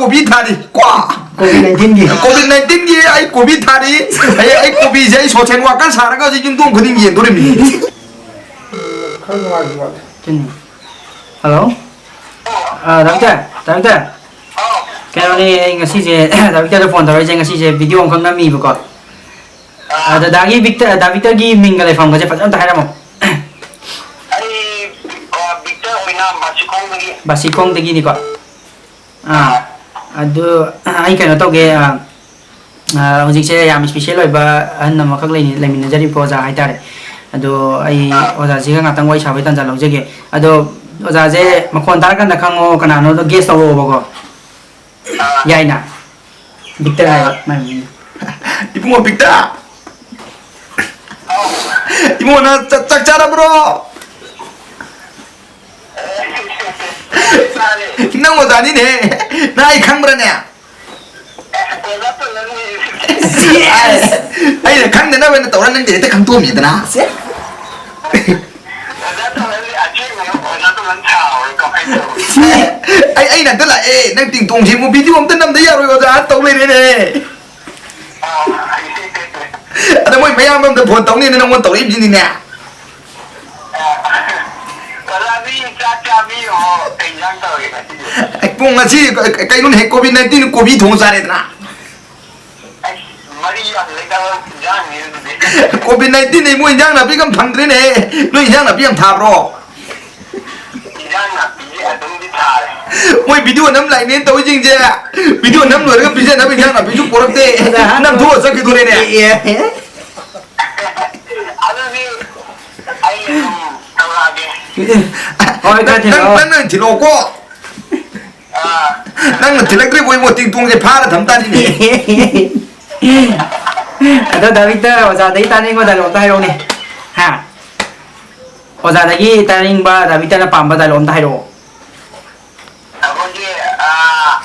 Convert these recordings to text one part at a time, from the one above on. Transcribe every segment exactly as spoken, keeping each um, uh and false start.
ꯀꯣꯕꯤ ꯊꯥꯔꯤ꯫ ꯀꯣ꯫ ꯀꯣꯕꯤ ꯅꯥꯏꯟꯇꯤꯟꯒꯤ꯫ ꯀꯣꯕꯤ ꯅꯥꯏꯟꯇꯤꯟꯒꯤ ꯑꯩ ꯀꯣꯕꯤ ꯊꯥꯔꯤ꯫ ꯑꯩ, ꯑꯩ ꯀꯣꯕꯤꯁꯦ ꯑꯩ social worker ꯁꯥꯔꯒ ꯍꯧꯖꯤꯛ ꯌꯨꯝꯊꯣꯡ ꯈꯨꯗꯤꯡꯒꯤ ꯌꯦꯟꯗꯣꯔꯤꯃꯤ꯫ ꯈꯔ ꯅꯨꯡꯉꯥꯏꯈꯤꯕ ꯋꯥꯠꯂꯦ꯫ ꯑꯗꯨꯅꯤ꯫ ꯍꯜꯂꯣ? ꯑꯥ, ꯗꯥ ꯕꯤꯛꯇꯔ, ꯗꯥ ꯕꯤꯛꯇꯔ꯫ ꯀꯩꯅꯣꯅꯦ, ꯑꯩ ꯉꯁꯤꯁꯦ, ꯗꯥ ꯕꯤꯛꯇꯔꯗ phone ꯇꯧꯔꯛꯏꯁꯦ, ꯉꯁꯤꯁꯦ video ꯑꯃꯈꯛ ꯅꯝꯃꯤꯕꯀꯣ꯫ ꯑꯥ, ꯗꯗꯥꯒꯤ ꯕꯤꯛꯇꯔ, ꯗꯥ ꯕꯤꯛꯇꯔꯒꯤ ꯃꯤꯡꯒ ꯂꯩꯐꯝꯒꯁꯦ ꯐꯖꯅ ꯑꯝꯇ ꯍꯥꯏꯔꯝꯃꯣ꯫ ꯑꯩ, ꯑ, ꯕꯤꯛꯇꯔ ꯑꯣꯏꯅꯥꯝ ꯕꯥꯁꯤꯈꯣꯡꯗꯒꯤ꯫ ꯕꯥꯁꯤꯈꯣꯡꯗꯒꯤꯅꯤꯀꯣ꯫ ꯑꯥ, ꯑꯗꯨ ꯑꯩ ꯀꯩꯅꯣ ꯇꯧꯒꯦ, ꯑꯥ, ꯑꯥ, ꯍꯧꯖꯤꯛꯁꯦ ꯌꯥꯝ special ꯑꯣꯏꯕ ꯑꯍꯟ ꯑꯃꯈꯛ ꯂꯩ-, ꯂꯩꯃꯤꯟꯅꯖꯔꯤꯕꯀꯣ, ꯑꯣꯖꯥ ꯍꯥꯏꯇꯥꯔꯦ꯫ ꯑꯗꯣ ꯑꯩ ꯑꯥ꯫ ꯑꯣꯖꯥꯁꯤꯒ ꯉꯥꯛꯇꯪ ꯋꯥꯔꯤ ꯁꯥꯕꯒꯤ ꯇꯥꯟꯖꯥ ꯂꯧꯖꯒꯦ꯫ ꯑꯗꯣ ꯑꯣꯖꯥꯁꯦ ꯃꯈꯣꯟ ꯇꯥꯔꯀꯥꯟꯗ ꯈꯪꯉꯣ, ꯀꯅꯥꯅꯣꯗꯣ guess ꯇꯧꯔꯛꯑꯣꯕꯀꯣ꯫ ꯑꯥ꯫ ꯌꯥꯏꯅ? ꯕꯤꯛꯇꯔ ꯍꯥꯏꯕ ꯑꯥ꯫ ꯃꯥꯏ ꯃꯃꯤꯡꯗꯣ꯫ ꯏꯕꯨꯡꯉꯣ ꯕꯤꯛꯇꯔ! ꯍꯥꯎ꯫ ꯏꯕꯨꯡꯉꯣ, ꯅꯪ ꯆꯥꯛ, ꯆꯥꯛ ꯆꯥꯔꯕ꯭ꯔꯣ? ꯆꯥꯔꯦ꯫ ꯅꯪ ꯑꯣꯖꯥꯅꯤꯅꯦ꯫ ꯅꯪ ꯑꯩ ꯈꯪꯕ꯭ꯔꯥꯅꯦ? ꯑꯣꯖꯥ ꯇꯣꯂꯟꯅꯤ꯫ ꯑꯁ, ꯑꯩꯅ ꯈꯪꯗꯅꯕ ꯑꯣꯏꯅ ꯇꯧꯔ ꯅꯪꯗꯤ ꯍꯦꯛꯇ ꯈꯪꯇꯣꯛꯑꯝꯃꯤꯗꯅ꯫ ꯁꯦ꯫ ꯑꯣꯖꯥ ꯇꯣꯂꯟꯗꯤ ꯑꯁꯦꯡꯕ ꯑꯣꯖꯥ ꯇꯣꯂꯟ ꯁꯥꯎꯔꯦ ꯀꯃꯥꯏꯅ ꯇꯧꯕ? ꯑꯩ, ꯑꯩ ꯅꯥꯛꯇ ꯂꯥꯛꯑꯦ, ꯅꯪ ꯇꯤꯡꯇꯣꯡꯁꯦ ꯑꯃꯨꯛ video ꯑꯝꯇ ꯅꯝꯗ ꯌꯥꯔꯣꯏ ꯑꯣꯖꯥ ꯇꯧ ꯂꯩꯔꯦꯅꯦ꯫ ꯑꯣ꯫ ꯑꯗ ꯃꯣꯏ ꯃꯌꯥꯝꯕ ꯑꯝꯗ phone ꯇꯧꯅꯤꯅ ꯅꯪꯉꯣꯟꯗ ꯇꯧꯔꯛꯏꯕꯅꯤꯅꯦ꯫ ꯑꯣꯖꯥꯗꯤ ꯆꯥꯛ ꯆꯥꯕꯤꯔꯕꯣ? ꯀꯩ ꯏꯟꯖꯥꯡ ꯇꯧꯔꯒꯦ ꯉꯁꯤꯗꯤ? ꯑꯩ ꯄꯨꯡ ꯉꯁꯤ ꯀ-, ꯀꯩꯅꯣꯅꯦꯍꯦ, COVID nineteen ꯀꯣꯕꯤ ꯊꯣꯡ ꯆꯥꯔꯦꯗꯅ꯫ ꯑꯩꯁ, ꯃꯔꯤ ꯌꯥꯝ ꯂꯩꯇꯕ ꯏꯟꯖꯥꯡꯅꯤ ꯑꯗꯨꯗꯤ꯫ COVID nineteen ꯅꯦ ꯏꯕꯨꯡꯉꯣ, ꯏꯟꯖꯥꯡ ꯅꯥꯄꯤꯒ ꯑꯝ ꯐꯪꯗ꯭ꯔꯦꯅꯦꯍꯦ꯫ ꯅꯣꯏ ꯏꯟꯖꯥꯡ ꯅꯥꯄꯤ ꯌꯥꯝ ꯊꯥꯕ꯭ꯔꯣ? ꯏꯟꯖꯥꯡ ꯅꯥꯄꯤꯁꯦ ꯑꯗꯨꯝꯗꯤ ꯊꯥꯔꯦ꯫ ꯃꯣꯏ video ꯅꯝ ꯂꯥꯛꯏꯅꯦꯅ ꯇꯧꯔꯤꯁꯤꯡꯁꯦ, video ꯅꯝ ꯂꯣꯏꯔꯒ ꯄꯤꯖꯅꯕ ꯏꯟꯖꯥꯡ ꯅꯥꯄꯤꯁꯨ ꯄꯣꯔꯛꯇꯦ꯫ ꯅꯝꯊꯣꯛꯑ ꯆꯠꯈꯤꯗꯣꯔꯦꯅꯦ꯫ ꯑꯦ꯫ ꯑꯗꯨꯗꯤ ꯑꯩ ꯑꯗꯨꯝ ꯇꯧꯔꯛꯑꯒꯦ꯫ ꯍꯣꯏ, ꯈꯔ ꯅꯪ, ꯊꯤꯜꯂꯛꯑꯣ꯫ ꯅꯪ, ꯅꯪ ꯊꯤꯜꯂꯛꯑꯣꯀꯣ꯫ ꯑꯥ꯫ ꯅꯪꯅ ꯊꯤꯜꯂꯛꯇ꯭ꯔꯤꯕꯣ ꯏꯕꯣ, ꯇꯤꯡꯇꯣꯡꯁꯦ ꯐꯥꯔ ꯊꯝ ꯇꯥꯅꯤꯅꯦ꯫ ꯑꯗꯣ ꯗꯥ ꯕꯤꯛꯇꯔ, ꯑꯣꯖꯥꯗꯒꯤ ꯇꯥꯅꯤꯡꯕ dialogue ꯑꯝꯇ ꯍꯥꯏꯔꯛꯎꯅꯦ꯫ ꯍꯥ? ꯑꯣꯖꯥꯗꯒꯤ ꯇꯥꯅꯤꯡꯕ, ꯗꯥ ꯕꯤꯛꯇꯔꯅ ꯄꯥꯝꯕ dialogue ꯑꯝꯇ ꯍꯥꯏꯔꯛꯑꯣ꯫ ꯑꯩꯈꯣꯏꯒꯤ, ꯑꯥ,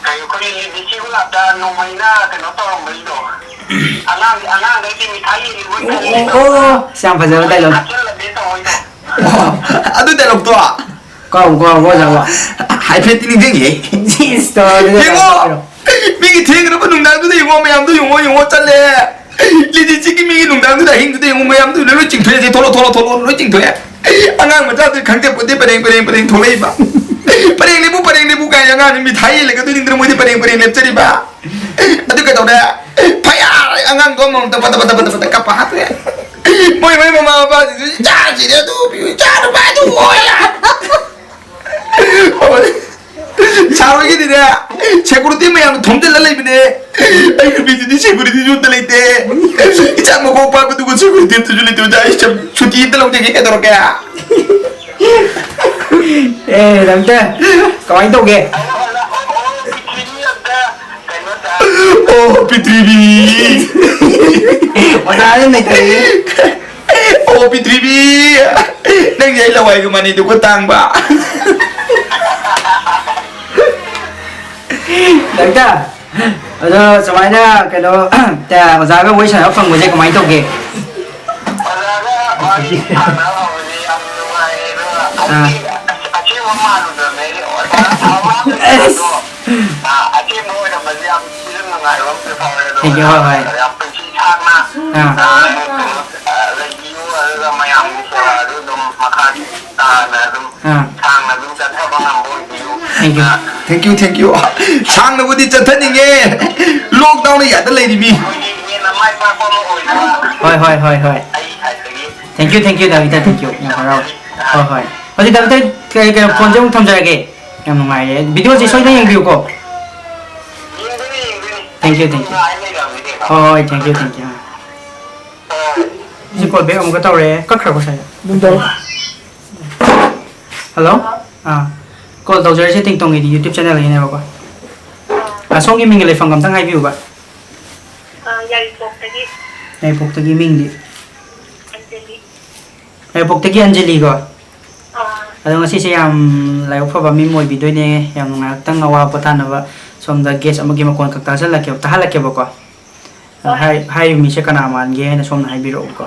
ꯀꯩ, ꯑꯩꯈꯣꯏꯒꯤ ꯂꯤꯟ ꯏꯆꯦ ꯃꯅꯥꯛꯇ ꯅꯣꯡꯃꯩꯅ ꯀꯩꯅꯣ ꯇꯧꯔꯝꯕꯩꯗꯣ꯫ ꯑꯉꯥꯡ, ꯑꯉꯥꯡꯈꯩꯒꯤ ꯃꯤꯊꯥꯏ ꯌꯦꯜꯂꯤ ꯃꯣꯏ ꯑꯣ, ꯀꯔꯤ ꯑꯣ, ꯇꯧꯕ? ꯑꯣ, ꯑꯁ, ꯌꯥꯝ ꯐꯖꯕ dialogue꯫ ꯍꯥꯞꯆꯜꯂꯒꯦ ꯇꯧꯕꯩꯗꯣ꯫ ꯑꯣ, ꯑꯗꯨ dialogue ꯇꯣ꯫ ꯀꯣ, ꯀꯣ, ꯀꯣ, ꯆꯪꯉꯣ꯫ ꯍꯥꯏꯐꯦꯠꯇꯤ ꯅꯤꯡꯁꯤꯡꯉꯦ꯫ ꯏꯁ, ꯇꯧꯔꯗꯤ ꯌꯦꯡꯉꯣ! ꯅꯪ ꯃꯤꯒꯤ ꯊꯦꯡꯈ꯭ꯔꯕ ꯅꯨꯡꯗꯥꯡꯗꯨꯗ ꯌꯦꯡꯉꯣ, ꯃꯌꯥꯝꯗꯣ ꯌꯦꯡꯉꯣ, ꯌꯦꯡꯉꯣ, ꯆꯠꯂꯦ꯫ ꯂꯤꯗꯤꯆꯤꯒꯤ ꯃꯤꯒꯤ ꯅꯨꯡꯗꯥꯡꯗꯨꯗ ꯑꯍꯤꯡꯗꯨꯗ ꯌꯦꯡꯉꯣ, ꯃꯌꯥꯝꯗꯣ ꯂꯣꯏ ꯆꯤꯡꯊꯣꯛꯑꯦ, ꯊꯣꯛꯂꯛꯑꯣ, ꯊꯣꯛꯂꯛꯑꯣ, ꯊꯣꯛꯂꯛꯑꯣ, ꯂꯣꯏ ꯆꯤꯡꯊꯣꯛꯑꯦ꯫ ꯑꯉꯥꯡ ꯃꯆꯥꯗꯨꯗꯤ ꯈꯪꯖꯄꯣꯠꯇꯦ, ꯄꯔꯦꯡ, ꯄꯔꯦꯡ, ꯄꯔꯦꯡ ꯊꯣꯛꯂꯛꯏꯕ꯫ "ꯄꯔꯦꯡ ꯂꯦꯞꯄꯨ, ꯄꯔꯦꯡ ꯂꯦꯞꯄꯨ" ꯀꯥꯏꯅ ꯑꯉꯥꯡꯗꯨ ꯃꯤꯊꯥꯏ ꯌꯦꯜꯂꯒ ꯑꯗꯨ ꯅꯤꯡꯗ꯭ꯔ ꯃꯣꯏꯗꯤ ꯄꯔꯦꯡ, ꯄꯔꯦꯡ ꯂꯦꯞꯆꯔꯤꯕ꯫ ꯑꯗꯨ ꯀꯩꯗꯧꯔꯦ? ꯐꯌꯥꯔ ꯑꯉꯥꯡꯗꯣ ꯑꯃꯃꯝꯇ ꯄꯠ ꯄꯠ ꯄꯠ ꯄꯠ ꯀꯞꯄ ꯍꯥꯠꯇꯣꯛꯑꯦ꯫ ꯃꯣꯏ, ꯃꯣꯏ ꯃꯃꯥ ꯃꯄꯥꯁꯤꯡꯁꯨ "ꯏꯆꯥꯁꯤꯗꯤ ꯑꯗꯨ ꯄꯤꯌꯨ, ꯏꯆꯥ ꯅꯨꯄꯥꯗꯨ ꯑꯣꯏ" ꯍꯥꯏ꯫ ꯁꯥꯔ ꯍꯣꯏꯒꯤꯗꯤꯅꯦ, ꯁꯦꯀꯨꯔꯤꯇꯤ ꯃꯌꯥꯝꯅ ꯊꯣꯝꯖꯤꯜꯂ ꯂꯩꯕꯅꯦ꯫ ꯑꯩ ꯅꯨꯄꯤꯗꯨꯗꯤ ꯁꯦꯀꯨꯔꯤꯇꯤꯁꯨ ꯑꯝꯇ ꯂꯩꯇꯦ꯫ ꯏꯆꯥ ꯃꯀꯣꯛ ꯄꯥꯏꯕꯗꯨꯒ ꯁꯦꯀꯨꯔꯤꯇꯤ ꯑꯝꯇꯁꯨ ꯂꯩꯇꯦ꯫ ꯑꯣꯖꯥ, ꯑꯩ ꯁꯨꯇꯤ ꯑꯝꯇ ꯂꯧꯖꯒꯦ, ꯀꯩꯗꯧꯔꯒꯦ? ꯑꯦ, ꯗꯥꯛꯇꯔ, ꯀꯃꯥꯏꯅ ꯇꯧꯒꯦ? ꯑꯣ, ꯄ꯭ꯔꯤꯊꯤꯕꯤ! ꯑꯣꯖꯥꯅ ꯅꯩꯊꯔꯛꯏ꯫ ꯑꯣ, ꯄ꯭ꯔꯤꯊꯤꯕꯤ! ꯅꯪꯁꯦ ꯑꯩ ꯂꯋꯥꯏꯒ ꯃꯥꯟꯅꯩꯗꯨꯒ ꯇꯥꯡꯕ꯫ ꯗꯥꯛꯇꯔ, ꯑꯗꯣ ꯁꯨꯃꯥꯏꯅ ꯀꯩꯅꯣ, ꯑꯣꯖꯥꯒ ꯋꯥꯔꯤ ꯁꯥꯟꯅꯕ ꯐꯪꯕꯁꯦ ꯀꯃꯥꯏꯅ ꯇꯧꯒꯦ? ꯑꯣꯖꯥꯒ ꯋꯥꯔꯤ ꯁꯥꯟꯅꯕ ꯐꯪꯕꯁꯦ ꯌꯥꯝ ꯅꯨꯡꯉꯥꯏꯌꯦ, ꯑꯗꯨꯒ ꯑꯥ꯫ ꯑꯁꯦꯡꯕ ꯃꯥꯜꯂꯨꯗꯕꯅꯦ ꯑꯩꯗꯤ ꯑꯣꯖꯥ ꯁꯥꯕ ꯃꯥꯜꯂꯨꯗꯕ ꯑꯗꯣ, ꯑꯁ꯫ ꯑꯥ, ꯑꯁꯦꯡꯕ ꯑꯣꯏꯔꯝꯕꯁꯦ ꯌꯥꯝ ꯊꯤꯅ ꯅꯨꯡꯉꯥꯏꯕ ꯑꯃꯁꯨ ꯐꯥꯎꯔꯦ꯫ ꯑꯗꯣ ꯊꯦꯡꯀ꯭ꯌꯨ, ꯍꯣꯏ, ꯍꯣꯏ꯫ ꯑꯣꯖꯥ ꯌꯥꯝ ꯄꯨꯟꯁꯤ ꯁꯥꯡꯅ, ꯑꯥ꯫ ꯑꯥ, ꯀꯩꯅꯣ, ꯑꯥ, ꯂꯩꯕꯤꯌꯨ, ꯑꯗꯨꯒ ꯃꯌꯥꯝꯒꯤ ꯁꯦꯕꯥꯗꯨ ꯑꯗꯨꯝ ꯃꯈꯥ ꯇꯥꯅ ꯑꯗꯨꯝ ꯑꯥ꯫ ꯁꯥꯡꯅ ꯑꯗꯨꯝ ꯆꯠꯊꯕ ꯉꯝꯕ ꯑꯣꯏꯕꯤꯌꯨ꯫ ꯊꯦꯡꯀ꯭ꯌꯨ꯫ ꯑꯥ꯫ Thank you, thank you. ꯁꯥꯡꯅꯕꯨꯗꯤ ꯆꯠꯊꯅꯤꯡꯉꯦ꯫ ꯂꯣꯛꯗꯥꯎꯟꯅ ꯌꯥꯗ ꯂꯩꯔꯤꯃꯤ꯫ ꯑꯩꯈꯣꯏꯒꯤ ꯍꯦꯟꯅ ꯃꯥꯏ ꯄꯥꯛꯄ ꯑꯃ ꯑꯣꯏꯅꯕ꯫ ꯍꯣꯏ, ꯍꯣꯏ, ꯍꯣꯏ, ꯍꯣꯏ꯫ ꯑꯩ ꯁꯥꯏꯠꯇꯒꯤ ꯊꯦꯡꯀ꯭ꯌꯨ, ꯊꯦꯡꯀ꯭ꯌꯨ, ꯗꯥ ꯕꯤꯇꯔ, ꯊꯦꯡꯀ꯭ꯌꯨ꯫ ꯌꯥꯝ ꯍꯔꯥꯎꯔꯦ꯫ ꯍꯣꯏ, ꯍꯣꯏ꯫ ꯑꯗꯨꯗꯤ ꯗꯥ ꯕꯤꯇꯔ, ꯀꯩ, ꯀꯩ, ꯐꯣꯟꯁꯦ ꯑꯃꯨꯛ ꯊꯝꯖꯔꯒꯦ꯫ ꯌꯥꯝ ꯅꯨꯡꯉꯥꯏꯔꯦ꯫ ꯚꯤꯗꯤꯑꯣꯁꯦ ꯁꯣꯏꯗꯅ ꯌꯦꯡꯕꯤꯌꯨꯀꯣ꯫ ꯌꯦꯡꯗꯣꯏꯅꯤ, ꯌꯦꯡꯗꯣꯏꯅꯤ꯫ Thank you, thank you. ꯉꯥꯏ ꯂꯩꯔꯕꯅꯤ ꯀꯩꯅꯣ꯫ ꯍꯣꯏ, ꯍꯣꯏ, ꯊꯦꯡꯀ꯭ꯌꯨ, ꯊꯦꯡꯀ꯭ꯌꯨ꯫ ꯍꯣꯏ꯫ ꯁꯤ ꯀꯣꯜ ꯕꯦꯛ ꯑꯃꯨꯛꯀ ꯇꯧꯔꯛꯑꯦ꯫ ꯀꯛꯈ꯭ꯔꯕꯣ ꯁꯥꯏꯗ? ꯑꯗꯨꯝ ꯇꯧ꯫ ꯍꯜꯂꯣ? ꯑꯥ꯫ ꯀꯣꯜ ꯇꯧꯖꯔꯤꯁꯦ ꯇꯤꯡꯇꯣꯡꯒꯤꯗꯤ YouTube ꯆꯦꯅꯦꯜꯗꯒꯤꯅꯦꯕꯀꯣ꯫ ꯑꯥ, ꯁꯣꯝꯒꯤ ꯃꯤꯡꯒ ꯂꯩꯐꯝꯒ ꯑꯝꯇꯪ ꯍꯥꯏꯕꯤꯌꯨꯕ꯫ ꯑꯥ, ꯌꯥꯏꯔꯤꯄꯣꯛꯇꯒꯤ꯫ ꯌꯥꯏꯔꯤꯄꯣꯛꯇꯒꯤ ꯃꯤꯡꯗꯤ? ꯑꯟꯖꯂꯤ꯫ ꯌꯥꯏꯔꯤꯄꯣꯛꯇꯒꯤ ꯑꯟꯖꯂꯤꯀꯣ? ꯑꯥ꯫ ꯑꯗꯣ ꯉꯁꯤꯁꯦ ꯌꯥꯝ ꯂꯥꯏꯕꯛ ꯐꯕ ꯃꯤ ꯑꯃ ꯑꯣꯏꯕꯤꯗꯣꯏꯅꯦ꯫ ꯌꯥꯝ ꯅꯨꯡꯉꯥꯏ꯫ ꯉꯥꯏꯍꯥꯛꯇꯪ ꯑꯋꯥ ꯄꯣꯊꯥꯅꯕ ꯁꯣꯝꯗ ꯒꯦꯁ ꯑꯃꯒꯤ ꯃꯈꯣꯟ ꯈꯛ ꯇꯥꯁꯜꯂꯛꯀꯦ-, ꯇꯥꯍꯜꯂꯛꯀꯦꯕꯀꯣ꯫ ꯑ, ꯍꯣꯏ꯫ ꯍꯥꯏ-, ꯍꯥꯏꯔꯤꯕ ꯃꯤꯁꯦ ꯀꯅꯥ ꯃꯥꯟꯒꯦ ꯍꯥꯏꯅ ꯁꯣꯝꯅ ꯍꯥꯏꯕꯤꯔꯛꯎꯀꯣ꯫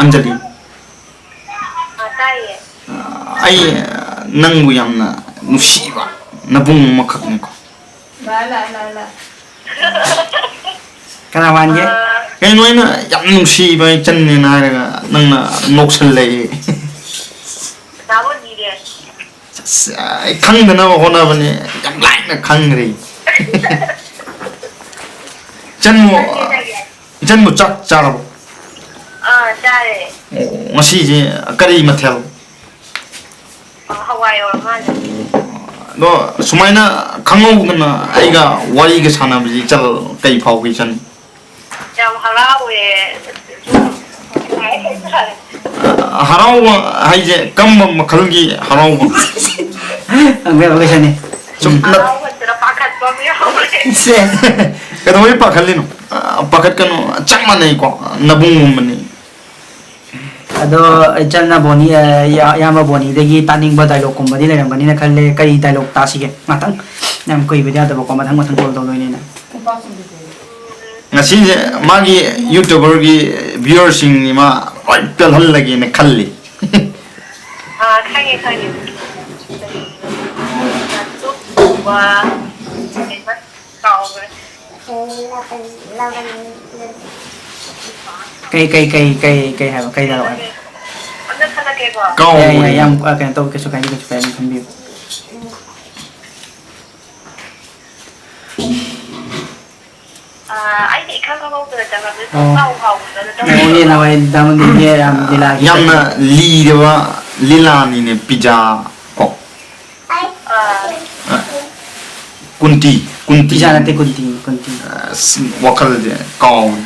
ꯑꯟꯖꯂꯤ, ꯑ, ꯇꯥꯏꯌꯦ꯫ ꯑ, ꯑꯩ, ꯑ, ꯅꯪꯕꯨ ꯌꯥꯝꯅ ꯅꯨꯡꯁꯤꯕ ꯅꯕꯨꯡ ꯑꯃꯈꯛꯅꯤꯀꯣ꯫ ꯂꯥ, ꯂꯥ, ꯂꯥ, ꯂꯥ꯫ ꯀꯅꯥ ꯃꯥꯟꯒꯦ? ꯑ, ꯀꯩꯅꯣ, ꯑꯩꯅ ꯌꯥꯝ ꯅꯨꯡꯁꯤꯕ ꯏꯆꯟꯅꯦꯅ ꯍꯥꯏꯔꯒ ꯅꯪꯅ ꯅꯣꯛꯁꯜꯂꯛꯏ꯫ ꯗꯥ ꯕꯣꯅꯤꯅꯦ꯫ ꯑꯁ, ꯑꯩ ꯈꯪꯗꯅꯕ ꯍꯣꯠꯅꯕꯅꯦ, ꯌꯥꯝ ꯂꯥꯏꯅ ꯈꯪꯈ꯭ꯔꯦ꯫ ꯏꯆꯟꯕꯨ, ꯏꯆꯟꯕꯨ ꯆꯥꯛ ꯆꯥꯔꯕꯣ? ꯑꯥ, ꯆꯥꯔꯦ꯫ ꯑꯣ, ꯉꯁꯤꯁꯦ ꯀꯔꯤ ꯃꯊꯦꯜ? ꯑ, ꯍꯋꯥꯏ ꯑꯣꯏꯔ ꯃꯥꯜꯂꯦ꯫ ꯑꯗꯣ ꯁꯨꯃꯥꯏꯅ ꯈꯪꯍꯧꯗꯅ ꯑꯩꯒ ꯋꯥꯔꯤꯒ ꯁꯥꯟꯅꯕꯁꯤ ꯏꯆꯜ ꯀꯩ ꯐꯥꯎꯒꯦ, ꯏꯆꯟ? ꯌꯥꯝ ꯍꯔꯥꯎꯋꯦ꯫ ꯑ, ꯍꯔꯥꯎꯕ ꯍꯥꯏꯁꯦ ꯀꯔꯝꯕ ꯃꯈꯜꯒꯤ ꯍꯔꯥꯎꯕ? ꯍꯪꯕ ꯌꯥꯕ ꯀꯩꯁꯨꯅꯤ꯫ ꯁꯨꯝ ꯅ- ꯍꯔꯥꯎꯕꯁꯤꯗ ꯄꯥꯈꯠꯄ ꯑꯃ ꯌꯥꯎꯔꯦ꯫ ꯁꯦ꯫ ꯀꯩꯗꯧꯕꯩ ꯄꯥꯈꯠꯂꯤꯅꯣ? ꯑ, ꯄꯥꯈꯠꯀꯅꯨ, ꯆꯞ ꯃꯥꯟꯅꯩꯀꯣ, ꯅꯕꯨꯡꯒꯨꯝꯕꯅꯤ꯫ ꯑꯗꯣ ꯏꯆꯟꯅ ꯕꯣꯅꯤ, ꯑ, ꯏꯌꯥ-, ꯏꯌꯥꯝꯕ ꯕꯣꯅꯤꯗꯒꯤ ꯇꯥꯅꯤꯡꯕ ꯗꯥꯏꯂꯣꯛꯀꯨꯝꯕꯗꯤ ꯂꯩꯔꯝꯒꯅꯤꯅ ꯈꯜꯂꯦ꯫ ꯀꯔꯤ ꯗꯥꯏꯂꯣꯛ ꯇꯥꯁꯤꯒꯦ? ꯉꯥꯛꯇꯪ꯫ ꯌꯥꯝ ꯀꯨꯏꯕꯗꯤ ꯌꯥꯗꯕꯀꯣ, ꯃꯊꯪ ꯃꯊꯪ ꯀꯣꯜ ꯇꯧꯗꯣꯏꯅꯤꯅ꯫ ꯉꯁꯤꯁꯦ ꯃꯥꯒꯤ YouTuberꯒꯤ viewerꯁꯤꯡꯅꯤ ꯃꯥ ꯂꯣꯏ ꯄꯦꯜꯍꯜꯂꯒꯦꯅ ꯈꯜꯂꯤ꯫ ꯑꯥ, ꯈꯪꯉꯦ, ꯈꯪꯉꯦ꯫ ꯀꯔꯤ ꯀꯥꯎꯒ꯭ꯔꯦ꯫ ꯀꯩ, ꯀꯩ, ꯀꯩ, ꯀꯩ, ꯀꯩ ꯍꯥꯏꯕ? ꯀꯩ ꯗꯥꯏꯂꯣꯛ ꯍꯥꯏꯕ? ꯑꯝꯇ ꯈꯜꯂꯛꯀꯦꯀꯣ꯫ ꯀꯥꯎꯒ꯭ꯔꯦ꯫ ꯌꯥꯏ, ꯌꯥꯏ, ꯌꯥꯝ, ꯑ, ꯀꯩꯅꯣ ꯇꯧ, ꯀꯩꯁꯨ ꯀꯥꯏꯗꯦ, ꯀꯩꯁꯨ ꯀꯥꯏꯗꯦ, ꯈꯟꯕꯤꯌꯨ꯫ ꯑ, ꯑꯩꯗꯤ ꯏꯈꯪ ꯈꯪꯍꯧꯗꯅ ꯆꯪꯉꯛꯄꯗ ꯑꯣ꯫ ꯁꯨꯡꯀꯥꯎ ꯀꯥꯎꯈꯤꯗꯕ ꯑꯣ, ꯌꯦ, ꯅꯍꯥꯟꯋꯥꯏ ꯗꯥꯃꯟꯗꯤ ꯌꯦ ꯌꯥꯝ ꯂꯤꯂꯥꯒꯤ ꯌꯥꯝꯅ ꯆꯠꯄ꯫ ꯂꯤꯔꯕ ꯂꯤꯂꯥꯅꯤꯅꯦ, ꯄꯤꯖꯥ ꯀꯣ꯫ ꯑ꯫ ꯑ, ꯀꯨꯟꯇꯤ, ꯀꯨꯟꯇꯤ꯫ ꯄꯤꯖꯥ ꯅꯠꯇꯦ, ꯀꯨꯟꯇꯤ, ꯀꯨꯟꯇꯤ꯫ ꯑꯁ, ꯋꯥꯈꯜꯁꯦ ꯀꯥꯎꯔꯦ꯫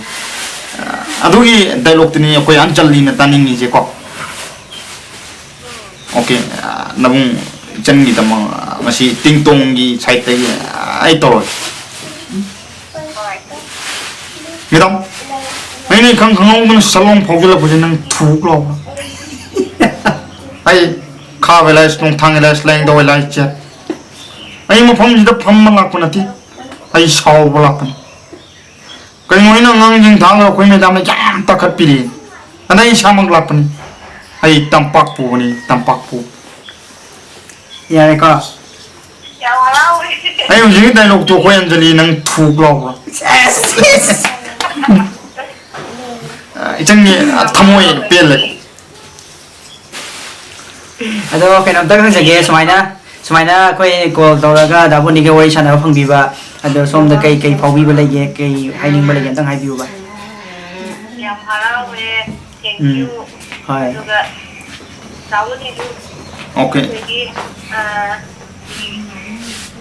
ꯑ, ꯑꯗꯨꯒꯤ ꯗꯥꯏꯂꯣꯛꯇꯨꯅꯤ ꯑꯩꯈꯣꯏ ꯑꯟꯆꯜꯂꯤꯅ ꯇꯥꯅꯤꯡꯉꯤꯁꯦꯀꯣ꯫ ꯑꯣꯀꯦ, ꯑ, ꯅꯕꯨꯡ ꯏꯆꯟꯒꯤꯗꯃꯛ, ꯑ, ꯉꯁꯤ ꯇꯤꯡꯇꯣꯡꯒꯤ ꯁꯥꯏꯠꯇꯒꯤ, ꯑ, ꯑꯩ ꯇꯧꯔꯒꯦ꯫ ꯃꯦꯗꯥꯝ, ꯅꯪꯅ ꯏꯈꯪ ꯈꯪꯍꯧꯗꯅ ꯁꯂꯣꯡ ꯐꯥꯎꯖꯤꯜꯂꯛꯄꯁꯦ ꯅꯪ ꯊꯨꯛ ꯂꯥꯎꯕ꯭ꯔꯥ? ꯑꯩ ꯈꯥꯕ ꯏꯂꯥꯏꯁ, ꯅꯣꯡꯊꯥꯡ ꯏꯂꯥꯏꯁ, ꯂꯥꯏꯌꯦꯡꯗꯧ ꯏꯂꯥꯏꯁ ꯆꯦ꯫ ꯑꯩ ꯃꯐꯝꯁꯤꯗ ꯐꯝꯕ ꯂꯥꯛꯄ ꯅꯠꯇꯦ, ꯑꯩ ꯁꯥꯎꯕ ꯂꯥꯛꯄꯅꯤ꯫ ꯀꯩꯅꯣ ꯑꯩꯅ ꯑꯉꯥꯡꯁꯤꯡ ꯊꯥꯡꯉꯒ ꯑꯩꯈꯣꯏ ꯃꯦꯗꯥꯝꯅ ꯌꯥꯝ ꯇꯥꯈꯠꯄꯤꯔꯛꯑꯦ꯫ ꯑꯗ ꯑꯩ ꯏꯁꯥꯃꯛ ꯂꯥꯛꯄꯅꯤ꯫ ꯑꯩ ꯇꯝꯄꯥꯛ ꯄꯨꯕꯅꯤ, ꯇꯝꯄꯥꯛ ꯄꯨ꯫ ꯌꯥꯔꯦꯀꯣ? ꯌꯥꯝ ꯍꯔꯥꯎꯋꯦ꯫ ꯑꯩ ꯍꯧꯖꯤꯛꯀꯤ ꯗꯥꯏꯂꯣꯛꯇꯣ ꯑꯩꯈꯣꯏ ꯑꯟꯖꯂꯤ ꯅꯪ ꯊꯨꯛ ꯂꯥꯎꯕ꯭ꯔꯣ? ꯁꯦꯁ! ꯑ, ꯏꯆꯟꯒꯤ, ꯑ, ꯊꯃꯣꯏ ꯄꯦꯜꯂꯦ꯫ ꯑꯗꯣ ꯀꯩꯅꯣꯝꯇ ꯍꯪꯖꯒꯦ, ꯁꯨꯃꯥꯏꯅ, ꯁꯨꯃꯥꯏꯅ ꯑꯩꯈꯣꯏ ꯀꯣꯜ ꯇꯧꯔꯒ ꯗꯥ ꯕꯣꯅꯤꯒ ꯋꯥꯔꯤ ꯁꯥꯟꯅꯕ ꯐꯪꯕꯤꯕ, ꯑꯗꯣ ꯁꯣꯝꯗ ꯀꯩ, ꯀꯩ ꯐꯥꯎꯕꯤꯕ ꯂꯩꯒꯦ, ꯀꯩ ꯍꯥꯏꯅꯤꯡꯕ ꯂꯩꯒꯦ, ꯑꯝꯇꯪ ꯍꯥꯏꯕꯤꯌꯨꯕ꯫ ꯌꯥꯝ ꯍꯔꯥꯎꯋꯦ꯫ Thank um. You꯫ ꯍꯣꯏ꯫ ꯑꯗꯨꯒ ꯗꯥ ꯕꯣꯅꯤꯁꯨ ꯑꯣꯀꯦ꯫ ꯑꯩꯈꯣꯏꯒꯤ, ꯑ,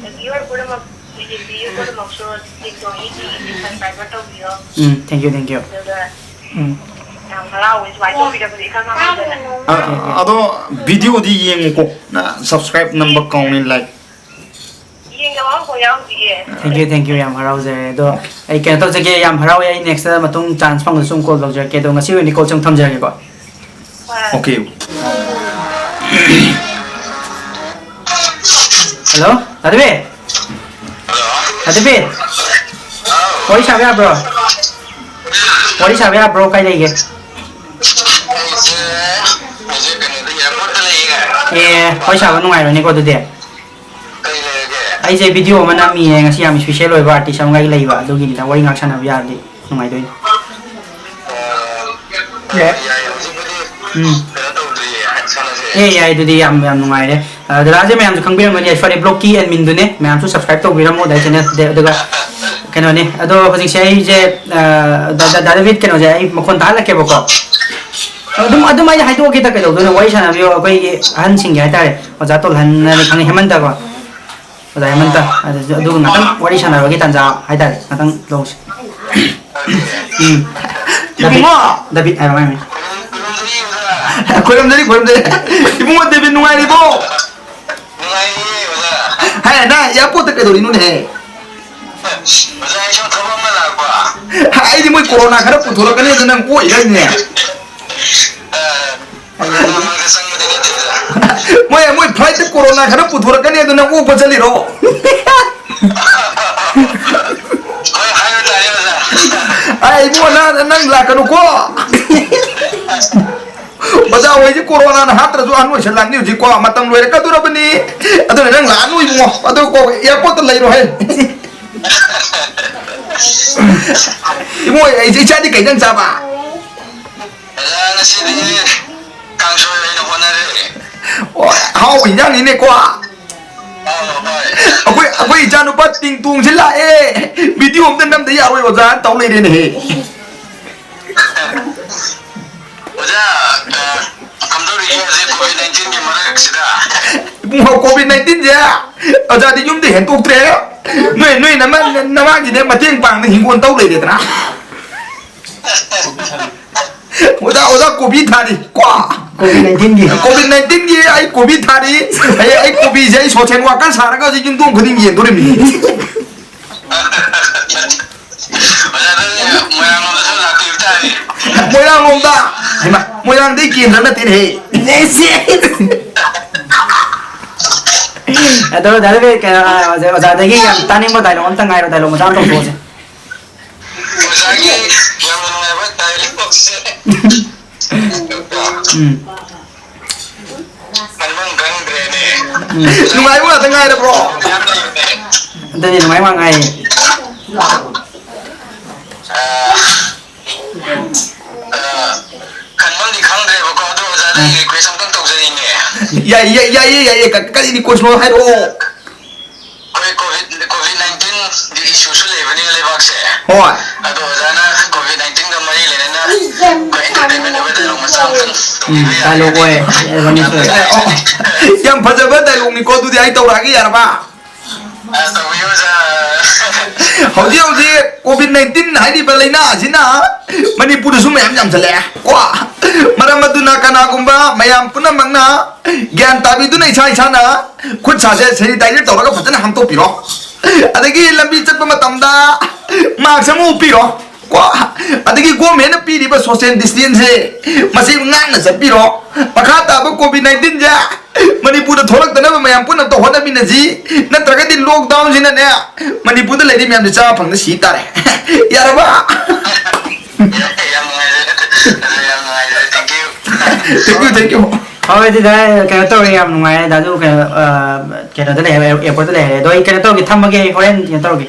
ꯎꯝ, viewer ꯄꯨꯝꯅꯃꯛ, ꯃꯤꯒꯤ viewer ꯄꯨꯝꯅꯃꯛꯁꯨ TikTok ꯑꯩꯒꯤ subscribe ꯇꯧꯕꯤꯌꯣ꯫ ꯎꯝ, thank you, thank you꯫ ꯑꯗꯨꯒ ꯎꯝ꯫ ꯌꯥꯝ ꯍꯔꯥꯎꯋꯦ ꯁꯨꯃꯥꯏꯅ ꯇꯧꯕꯤꯔꯛꯄꯁꯦ ꯏꯈꯪ ꯈꯪꯍꯧꯗꯅ꯫ ꯑ, ꯑꯗꯣ video ꯗꯤ ꯌꯦꯡꯉꯨꯀꯣ꯫ ꯅ subscribe ꯅꯝꯕ ꯀꯥꯎꯅꯤ, like꯫ ꯌꯦꯡꯗꯕ ꯑꯃꯐꯥꯎ ꯌꯥꯎꯗꯤꯌꯦ꯫ Thank you, thank you, ꯌꯥꯝ ꯍꯔꯥꯎꯖꯔꯦ꯫ ꯑꯗꯣ ꯑꯩ ꯀꯩꯅꯣ ꯇꯧꯖꯒꯦ, ꯌꯥꯝ ꯍꯔꯥꯎꯋꯦ꯫ ꯑꯩ next ꯇ ꯃꯇꯨꯡ chance ꯐꯪꯉꯁꯨ ꯑꯗꯨꯝ call ꯇꯧꯖꯔꯛꯀꯦ꯫ ꯑꯗꯣ ꯉꯁꯤ ꯑꯣꯏꯅꯗꯤ call ꯁꯦ ꯑꯃꯨꯛ ꯊꯝꯖꯔꯒꯦꯀꯣ꯫ ꯍꯣꯏ꯫ ꯑꯣꯀꯦ꯫ Hello, ꯇꯥꯗꯕꯤ? ꯇꯥꯗꯕꯤ? ꯋꯥꯔꯤ ꯁꯥꯕ ꯌꯥꯕ꯭ꯔꯣ? ꯋꯥꯔꯤ ꯁꯥꯕ ꯌꯥꯕ꯭ꯔꯣ? ꯀꯥꯏ ꯂꯩꯒꯦ? ꯑꯦ, ꯋꯥꯔꯤ ꯁꯥꯕ ꯅꯨꯡꯉꯥꯏꯔꯣꯏꯅꯦꯀꯣ ꯑꯗꯨꯗꯤ꯫ ꯑꯩꯁꯦ video ꯑꯃ ꯅꯝꯃꯤꯌꯦ, ꯉꯁꯤ ꯌꯥꯝ special ꯑꯣꯏꯕ artist ꯑꯃꯒ ꯂꯩꯕ, ꯑꯗꯨꯒꯤꯅꯤꯗ꯫ ꯋꯥꯔꯤ ꯉꯥꯏꯍꯥꯛ ꯁꯥꯟꯅꯕ ꯌꯥꯔꯗꯤ ꯅꯨꯡꯉꯥꯏꯗꯣꯏꯅꯤ꯫ ꯌꯥꯏ꯫ ꯎꯝ꯫ ꯑꯦ, ꯌꯥꯏ, ꯑꯗꯨꯗꯤ ꯌꯥꯝ, ꯌꯥꯝ ꯅꯨꯡꯉꯥꯏꯔꯦ꯫ ꯑ, ꯗꯗꯥꯁꯦ ꯃꯌꯥꯝꯁꯨ ꯈꯪꯕꯤꯔꯝꯒꯅꯤ, ꯑꯩ ꯐꯔꯦ vlog ꯀꯤ admin ꯗꯨꯅꯦ, ꯃꯌꯥꯝꯁꯨ subscribe ꯇꯧꯕꯤꯔꯝꯃꯣ ꯗꯥꯏ channel ꯗ꯫ ꯑꯗꯨꯒ ꯀꯩꯅꯣꯅꯦ, ꯑꯗꯣ ꯍꯧꯖꯤꯛꯁꯦ ꯑꯩꯁꯦ, ꯑ, ꯗꯥ, ꯗꯥ, ꯗꯥ ꯗꯦꯕꯤꯠ, ꯀꯩꯅꯣꯁꯦ ꯑꯩ ꯃꯈꯣꯟ ꯇꯥꯍꯜꯂꯛꯀꯦꯕꯀꯣ꯫ ꯑꯗꯨꯝ, ꯑꯗꯨꯝ ꯑꯩꯅ ꯍꯥꯏꯗꯣꯛꯑꯒꯦꯗ, ꯀꯩꯗꯧꯗꯣꯏꯅꯣ, ꯋꯥꯔꯤ ꯁꯥꯟꯅꯕꯤꯌꯣ, ꯑꯩꯈꯣꯏꯒꯤ ꯑꯍꯟꯁꯤꯡꯒꯤ ꯍꯥꯏꯇꯥꯔꯦ, ꯑꯣꯖꯥ ꯇꯣꯜꯍꯟꯅ ꯈꯪꯉꯦ, ꯍꯦꯃꯟꯇꯀꯣ꯫ ꯑꯣꯖꯥ ꯍꯦꯃꯟꯇ, ꯑꯗꯨꯁꯨ, ꯑꯗꯨꯒ ꯉꯥꯛꯇꯪ ꯋꯥꯔꯤ ꯁꯥꯟꯅꯕꯒꯤ ꯇꯥꯟꯖꯥ ꯍꯥꯏꯇꯥꯔꯦ, ꯉꯥꯛꯇꯪ ꯂꯧꯁꯤ꯫ ꯎꯝ꯫ ꯗꯥꯕꯤꯠ, ꯏꯕꯨꯡꯉꯣ! ꯗꯥꯕꯤꯠ ꯍꯥꯏꯔꯣ, ꯍꯥꯏꯔꯣ꯫ ꯈꯣꯏꯔꯝꯗꯔꯤ, ꯈꯣꯏꯔꯝꯗꯔꯤ꯫ ꯏꯕꯨꯡꯉꯣ ꯗꯦꯕꯤꯠ ꯅꯨꯡꯉꯥꯏꯔꯤꯕꯣ? ꯅꯨꯡꯉꯥꯏꯔꯤꯌꯦ, ꯑꯣꯖꯥ꯫ ꯍꯥꯏ, ꯅꯪ airport ꯇ ꯀꯩꯗꯧꯔꯤꯅꯣꯅꯦꯍꯦ? ꯑꯣꯖꯥ, ꯑꯩ ꯁꯨꯝ ꯊꯕꯛ ꯑꯃ ꯂꯥꯛꯄ꯫ ꯑꯩꯗꯤ ꯃꯣꯏ corona ꯈꯔ ꯄꯨꯊꯣꯔꯛꯀꯅꯤ ꯑꯗꯨ ꯅꯪ ꯑꯣꯛꯏꯔꯅꯦ꯫ ꯑ, ꯃꯣꯏ, ꯃꯣꯏ flight ꯇ corona ꯈꯔ ꯄꯨꯊꯣꯔꯛꯀꯅꯤ ꯑꯗꯨ ꯅꯪ ꯑꯣꯛꯄ ꯆꯠꯂꯤꯔꯣ? ꯍꯣꯏ, ꯍꯥꯏꯕ ꯇꯥꯔꯦ, ꯑꯣꯖꯥ꯫ ꯑꯩ ꯏꯕꯨꯡꯉꯣ, ꯅꯪ, ꯅꯪ ꯂꯥꯛꯀꯅꯨꯀꯣ꯫ ꯑꯣꯖꯥ ꯍꯣꯏꯁꯦ ꯀꯣꯔꯣꯅꯥꯅ ꯍꯥꯠꯇ꯭ꯔꯁꯨ ꯑꯍꯟ ꯑꯣꯏꯁꯜꯂꯛꯑꯅꯤ ꯍꯧꯖꯤꯛꯀꯣ, ꯃꯇꯝ ꯂꯣꯏꯔꯛꯀꯗꯧꯔꯕꯅꯤ꯫ ꯑꯗꯨꯅ ꯅꯪ ꯂꯥꯛꯑꯅꯨ ꯏꯕꯨꯡꯉꯣ, ꯑꯗꯨ ꯀꯣ ꯑꯦꯌꯥꯔꯄꯣꯔꯠꯇ ꯂꯩꯔꯣ ꯍꯦ꯫ ꯏꯕꯨꯡꯉꯣ, ꯑꯩ ꯏꯆꯥꯗꯤ ꯀꯩ ꯏꯟꯖꯥꯡ ꯆꯥꯕ? ꯑꯣꯖꯥ, ꯉꯁꯤꯗꯤ ꯀꯥꯡꯁꯣꯏ ꯑꯣꯏꯅ ꯍꯣꯠꯅꯔꯦ꯫ ꯑꯣ, ꯑꯍꯥꯎꯕ ꯏꯟꯖꯥꯡꯅꯤꯅꯦꯀꯣ꯫ ꯑꯧ, ꯍꯣꯏ꯫ ꯑꯩꯈꯣꯏ, ꯑꯩꯈꯣꯏ ꯏꯆꯥꯅꯨꯄꯥ ꯇꯤꯡ ꯇꯣꯡꯁꯤ ꯂꯥꯛꯑꯦ, ꯚꯤꯗꯤꯑꯣ ꯑꯝꯇ ꯅꯝꯗ ꯌꯥꯔꯣꯏ ꯑꯣꯖꯥꯅ ꯇꯧ ꯂꯩꯔꯦꯅꯦꯍꯦ꯫ ꯑꯣꯖꯥ, ꯑ, ꯀꯝꯗꯧꯔꯤꯒꯦ ꯍꯧꯖꯤꯛ ꯀꯣꯚꯤꯗ ꯅꯥꯏꯟꯇꯤꯟꯒꯤ ꯃꯔꯛꯁꯤꯗ? ꯏꯕꯨꯡꯉꯣ, ꯀꯣꯚꯤꯗ ꯅꯥꯏꯟꯇꯤꯟꯁꯦ ꯑꯣꯖꯥꯗꯤ ꯌꯨꯝꯗ ꯍꯦꯟꯇꯣꯛꯇ꯭ꯔꯦ꯫ ꯅꯣꯏ, ꯅꯣꯏ ꯅꯃ-, ꯅꯃꯥꯒꯤꯅꯦ ꯃꯇꯦꯡ ꯄꯥꯡꯅ ꯍꯤꯡꯒꯣꯜ ꯇꯧ ꯂꯩꯔꯦꯗꯅ꯫ ꯑꯣꯖꯥ, ꯑꯣꯖꯥ, ꯀꯣꯕꯤ ꯊꯥꯔꯤ꯫ ꯀꯣ? ꯀꯣꯚꯤꯗ ꯅꯥꯏꯟꯇꯤꯟꯒꯤ꯫ ꯀꯣꯚꯤꯗ ꯅꯥꯏꯟꯇꯤꯟꯒꯤ ꯑꯩ ꯀꯣꯕꯤ ꯊꯥꯔꯤ꯫ ꯍꯌꯦꯡ ꯑꯩ ꯀꯣꯕꯤꯁꯦ ꯑꯩ ꯁꯣꯁꯦꯜ ꯋꯥꯔꯀꯔ ꯁꯥꯔꯒ ꯍꯧꯖꯤꯛ ꯌꯨꯝꯊꯣꯡ ꯈꯨꯗꯤꯡ ꯌꯦꯟꯗꯣꯔꯤꯃꯤ꯫ ꯑꯣꯖꯥ, ꯑꯗꯨꯗꯤ ꯃꯣꯏꯔꯥꯡꯂꯣꯝꯗꯁꯨ ꯂꯥꯛꯄꯤꯕ ꯇꯥꯔꯦ꯫ ꯃꯣꯏꯔꯥꯡꯂꯣꯝꯗ? ꯍꯩꯃꯥ, ꯃꯣꯏꯔꯥꯡꯗꯩ ꯀꯦꯟꯗ꯭ꯔ ꯅꯠꯇꯦꯅꯦꯍꯦ꯫ ꯑꯗꯣ ꯗꯥ ꯔꯕꯤ, ꯀꯩꯅꯣ, ꯑꯣꯖꯥ, ꯑꯣꯖꯥꯗꯒꯤ ꯌꯥꯝ ꯇꯥꯅꯤꯡꯕ ꯗꯥꯏꯂꯣꯛ ꯑꯝꯇ ꯉꯥꯏꯔꯣ, ꯗꯥꯏꯂꯣꯛ ꯃꯆꯥ ꯑꯃ ꯇꯧꯊꯣꯛꯑꯁꯦ꯫ ꯑꯣꯖꯥꯒꯤ ꯌꯥꯝꯅ ꯅꯨꯡꯉꯥꯏꯕ ꯗꯥꯏꯂꯣꯛꯁꯦ꯫ ꯎꯝ꯫ ꯈꯟꯐꯝ ꯈꯪꯗ꯭ꯔꯦꯅꯦ꯫ ꯎꯝ꯫ ꯅꯨꯡꯉꯥꯏꯕ ꯉꯥꯛꯇ ꯉꯥꯏꯔꯕ꯭ꯔꯣ? ꯌꯥꯝ ꯂꯩꯕꯅꯦ꯫ ꯑꯗꯨꯗꯤ ꯅꯨꯡꯉꯥꯏꯕ ꯉꯥꯛ ꯉꯥꯏꯔꯦ꯫ ꯑ, ꯑ, ꯈꯟꯐꯝꯗꯤ ꯈꯪꯗ꯭ꯔꯦꯕꯀꯣ, ꯑꯗꯣ ꯑꯣꯖꯥꯗ ꯑ꯫ ꯑꯩ ꯔꯤꯀ꯭ꯋꯦꯁ ꯑꯝꯇꯪ ꯇꯧꯖꯅꯤꯡꯉꯦ꯫ ꯌꯥꯏ, ꯌꯥꯏ, ꯌꯥꯏꯌꯦ, ꯌꯥꯏꯌꯦ꯫ ꯀ-, ꯀꯔꯤ ꯔꯤꯀ꯭ꯋꯦꯁꯅꯣ ꯍꯥꯏꯔꯛꯑꯣ꯫ ꯑꯩꯈꯣꯏ ꯀꯣꯚꯤꯗ, ꯀꯣꯚꯤꯗ ꯅꯥꯏꯟꯇꯤꯟꯒꯤ ꯏꯁꯨꯁꯨ ꯂꯩꯕꯅꯤꯅ ꯂꯩꯕꯥꯛꯁꯦ꯫ ꯍꯣꯏ꯫ ꯑꯗꯣ ꯑꯣꯖꯥꯅ ꯀꯣꯚꯤꯗ ꯅꯥꯏꯟꯇꯤꯟꯒ ꯃꯔꯤ ꯂꯩꯅꯅ ꯑꯩꯈꯣꯏ entertainment ꯑꯣꯏꯕ dialogue ꯃꯆꯥ ꯑꯃꯇꯪ ꯎꯝ, ꯇꯧꯕꯤꯕ ꯌꯥꯔꯗꯤ꯫ Dialogue ꯑꯣꯏ, ꯑꯣꯏ, ꯑꯣ, ꯌꯥꯝ ꯐꯖꯕ dialogueꯅꯤꯀꯣ, ꯑꯗꯨꯗꯤ ꯑꯩ ꯇꯧꯔꯛꯑꯒꯦ, ꯌꯥꯔꯕ? ꯑ, ꯇꯧꯕꯤꯌꯨ, ꯑꯣꯖꯥ꯫ ꯍꯧꯖꯤꯛ ꯍꯧꯖꯤꯛ ꯀꯣꯚꯤꯗ ꯅꯥꯏꯟꯇꯤꯟ ꯍꯥꯏꯔꯤꯕ ꯂꯥꯏꯅꯥ ꯑꯁꯤꯅ ꯃꯅꯤꯄꯨꯔꯗꯁꯨ ꯃꯌꯥꯝ ꯌꯥꯝꯁꯤꯜꯂꯛꯑꯦ ꯀꯣ꯫ ꯃꯔꯝ ꯑꯗꯨꯅ ꯀꯅꯥꯒꯨꯝꯕ ꯃꯌꯥꯝ ꯄꯨꯝꯅꯃꯛꯅ ꯒ꯭ꯌꯥꯟ ꯇꯥꯕꯤꯗꯨꯅ ꯏꯁꯥ ꯏꯁꯥꯅ ꯈꯨꯠ ꯁꯥꯁꯦ sanitizer ꯇꯧꯔꯒ ꯐꯖꯅ ꯍꯥꯝꯗꯣꯛꯄꯤꯔꯣ꯫ ꯑꯗꯒꯤ ꯂꯝꯕꯤ ꯆꯠꯄ ꯃꯇꯝꯗ mask ꯑꯃ ꯎꯞꯄꯤꯔꯣ ꯀꯣ꯫ ꯑꯗꯒꯤ governmentꯅ ꯄꯤꯔꯤꯕ social distanceꯁꯦ ꯃꯁꯤ ꯉꯥꯛꯅ ꯆꯠꯄꯤꯔꯣ꯫ ꯃꯈꯥ ꯇꯥꯕ ꯀꯣꯚꯤꯗ ꯅꯥꯏꯟꯇꯤꯟꯁꯦ ꯃꯅꯤꯄꯨꯔꯗ ꯊꯣꯛꯂꯛꯇꯅꯕ ꯃꯌꯥꯝ ꯄꯨꯟꯅ ꯑꯝꯇ ꯍꯣꯠꯅꯃꯤꯟꯅꯁꯤ, ꯅꯠꯇ꯭ꯔꯒꯗꯤ lockdownꯁꯤꯅꯅꯦ ꯃꯅꯤꯄꯨꯔꯗ ꯂꯩꯔꯤ ꯃꯌꯥꯝꯁꯦ ꯆꯥꯕ ꯐꯪꯗ ꯁꯤ ꯇꯥꯔꯦ꯫ ꯌꯥꯔꯕ? ꯌꯥꯝ ꯅꯨꯡꯉꯥꯏꯖꯔꯦ꯫ ꯌꯥꯝ ꯅꯨꯡꯉꯥꯏꯖꯔꯦ꯫ Thank you꯫ Thank you, thank you. ꯍꯣꯏ ꯑꯗꯨꯗꯤ ꯀꯩꯅꯣ ꯇꯧꯔꯦ, ꯌꯥꯝ ꯅꯨꯡꯉꯥꯏꯔꯦ ꯗꯥꯗꯨ, ꯀꯩꯅꯣ, ꯑ, ꯀꯩꯅꯣꯗ ꯂꯩꯔꯦ, ꯑꯦꯌꯥꯔꯄꯣꯔꯠꯇ ꯂꯩꯔꯦ꯫ ꯑꯗꯣ ꯑꯩ ꯀꯩꯅꯣ ꯇꯧꯔꯒꯦ, ꯊꯝꯃꯒꯦ, ꯑꯩ ꯍꯣꯔꯦꯟ ꯀꯩꯅꯣ ꯇꯧꯔꯒꯦ꯫